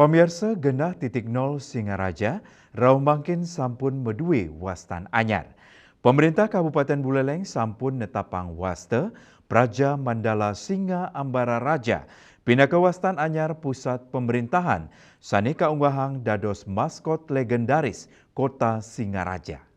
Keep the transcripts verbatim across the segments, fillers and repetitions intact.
Pamiarsa, genah titik nol Singaraja rauh mangkin sampun madué wastan anyar. Pamréntah Kabupatén Buléléng sampun netapang wasta Praja Mandala Singa Ambara Raja pinaka wastan anyar pusat pamréntahan sané kaunggahang dados maskot légendharis Kota Singaraja.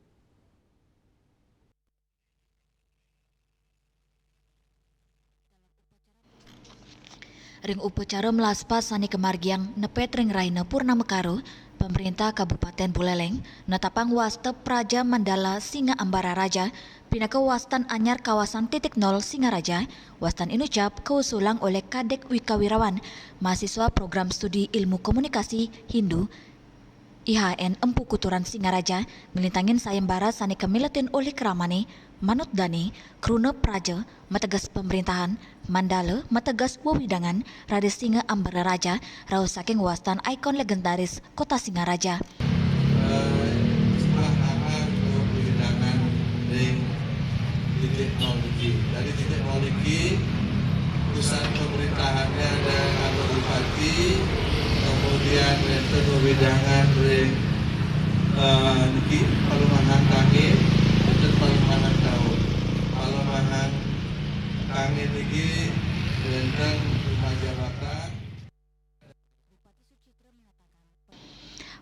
Ring upacara mlaspa sané kamargiang nepet ring rahina Purnama Karo, Pamréntah Kabupatén Buléléng netapang wasta Praja Mandala Singa Ambara Raja pinaka wastan anyar kawasan titik nol Singaraja. Wastan inucap kausulang olih Kadék Wika Wirawan, mahasiswa Program Studi Ilmu Komunikasi Hindu, I H N Empu Kuturan Singaraja, nglintangin sayembara sané kamiletin olih kramané, manut dané, kruna praja mateges pamréntahan, mandala mateges wewidangan, raris singa ambara raja rauh saking wastan ikon légendharis Kota Singaraja. Eh, sebelah kanan untuk wewidangan ring titik nol niki. Dari titik nol niki, pusat pemerintahannya ada kantor bupati, kemudian wénten wewidangan ring, eh, niki Palumahan Kangin, wénten Palumahan Kaur. Palumahan Kangin niki wénten rumah jabatan.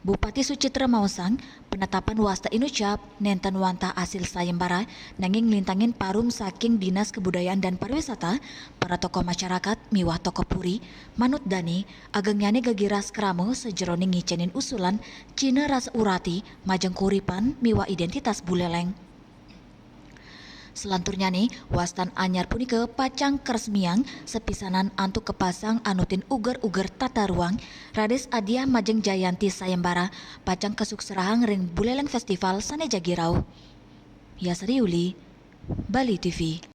Bupati Sucitra maosang, penetapan wasta inucap nénten wantah asil sayembara, nanging nglintangin parum saking Dinas Kebudayaan dan Pariwisata, para tokoh masyarakat miwah tokoh puri, manut dané, agengnyané gegiras krama sajeroning ngicénin usulan cihna rasa urati majeng kauripan miwah identitas Buléléng. Selanturnyané, wastan anyar punika pacang karesmiang sapisanan antuk kapasang anutin uger-uger tata ruang, raris hadiah majeng jayanti sayembara pacang kasuksrahang ring Buléléng Festival sané jagi rauh. Yasri Yuli, Bali T V.